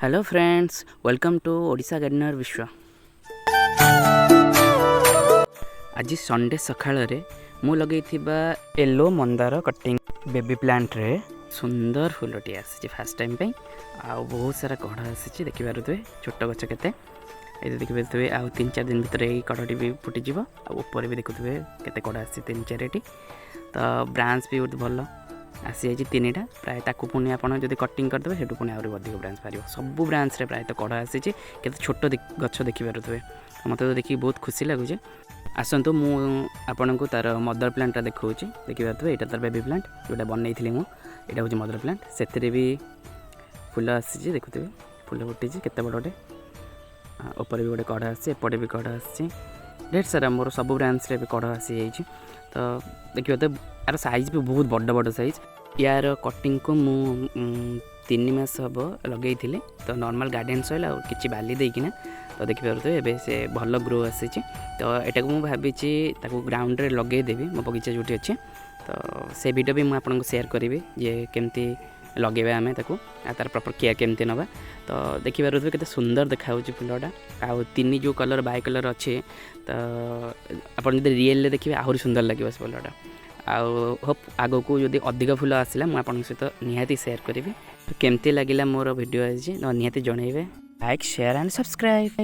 Hello friends, welcome to Odisha Gardener ବିଶ୍ୱ। ଆଜି Sunday ସକାଳରେ ମୁଁ ଲଗେଇଥିବା ୟେଲୋ ମନ୍ଦାର କଟିଂ ବେବି ପ୍ଲାଣ୍ଟରେ ସୁନ୍ଦର ଫୁଲଟିଏ ଆସିଛି ଫାର୍ଷ୍ଟ ଟାଇମ୍ ପାଇଁ। ଆଉ ବହୁତ ସାରା କଢ଼ ଆସିଛି, ଦେଖିପାରୁଥିବେ। ଛୋଟ ଗଛ କେତେ ଏଇଠି ଦେଖିପାରୁଥିବେ। ଆଉ 3-4 ଦିନ ଭିତରେ ଏଇ କଢ଼ଟି ବି ଫୁଟିଯିବ। ଆଉ ଉପରେ ବି ଦେଖୁଥିବେ କେତେ କଢ଼ ଆସିଛି, ତିନି ଚାରିଟି। ତ ବ୍ରାଞ୍ଚ ବି ବହୁତ ଭଲ ଆସିଯାଇଛି, ତିନିଟା ପ୍ରାୟ। ତାକୁ ପୁଣି ଆପଣ ଯଦି କଟିଂ କରିଦେବେ, ସେଠୁ ପୁଣି ଆହୁରି ଅଧିକ ବ୍ରାଞ୍ଚ ବାହାରିବ। ସବୁ ବ୍ରାଞ୍ଚରେ ପ୍ରାୟତଃ କଢ଼ ଆସିଛି। କେତେ ଛୋଟ ଗଛ ଦେଖିପାରୁଥିବେ। ମୋତେ ତ ଦେଖିକି ବହୁତ ଖୁସି ଲାଗୁଛି। ଆସନ୍ତୁ, ମୁଁ ଆପଣଙ୍କୁ ତା'ର ମଦର ପ୍ଲାଣ୍ଟଟା ଦେଖାଉଛି। ଦେଖିପାରୁଥିବେ, ଏଇଟା ତା'ର ବେବି ପ୍ଲାଣ୍ଟ ଯେଉଁଟା ବନେଇଥିଲି ମୁଁ। ଏଇଟା ହେଉଛି ମଦର ପ୍ଲାଣ୍ଟ। ସେଥିରେ ବି ଫୁଲ ଆସିଛି, ଦେଖୁଥିବେ, ଫୁଲ ଫୁଟିଛି କେତେ ବଡ଼ଟେ। ଉପରେ ବି ଗୋଟେ କଢ଼ ଆସିଛି, ଏପଟେ ବି କଢ଼ ଆସିଛି ଢେର ସାରା। ମୋର ସବୁ ବ୍ରାଞ୍ଚରେ ଏବେ କଢ଼ ଆସିଯାଇଛି। ତ ଦେଖିବ ତ, ଆର ସାଇଜ୍ ବି ବହୁତ ବଡ଼ ବଡ଼ ସାଇଜ୍। ୟାର କଟିଂକୁ ମୁଁ 3 ମାସ ହେବ ଲଗେଇଥିଲି, ତ ନର୍ମାଲ୍ ଗାର୍ଡ଼େନ୍ ସଏଲ୍ ଆଉ କିଛି ବାଲି ଦେଇକିନା। ତ ଦେଖିପାରୁଥିବେ, ଏବେ ସେ ଭଲ ଗ୍ରୋ ଆସିଛି। ତ ଏଟାକୁ ମୁଁ ଭାବିଛି ତାକୁ ଗ୍ରାଉଣ୍ଡରେ ଲଗେଇଦେବି, ମୋ ବଗିଚା ଯେଉଁଠି ଅଛି। ତ ସେ ଭିଡ଼ିଓ ବି ମୁଁ ଆପଣଙ୍କୁ ସେୟାର କରିବି ଯେ କେମିତି ଲଗେଇବା ଆମେ ତାକୁ ଆଉ ତା'ର ପ୍ରପର୍ କେୟାର କେମିତି ନେବା। ତ ଦେଖିପାରୁଥିବେ, କେତେ ସୁନ୍ଦର ଦେଖାହେଉଛି ଫୁଲଟା। ଆଉ ତିନି ଯେଉଁ କଲର୍, ବାଇ କଲର୍ ଅଛି, ତ ଆପଣ ଯଦି ରିଏଲ୍ରେ ଦେଖିବେ, ଆହୁରି ସୁନ୍ଦର ଲାଗିବ ସେ ଫୁଲଟା। ଆଉ ହୋପ୍ ଆଗକୁ ଯଦି ଅଧିକ ଫୁଲ ଆସିଲା, ମୁଁ ଆପଣଙ୍କ ସହିତ ନିହାତି ସେୟାର କରିବି। ତ କେମିତି ଲାଗିଲା ମୋର ଭିଡ଼ିଓ ଆଜି, ନିହାତି ଜଣାଇବେ। Like, share and subscribe.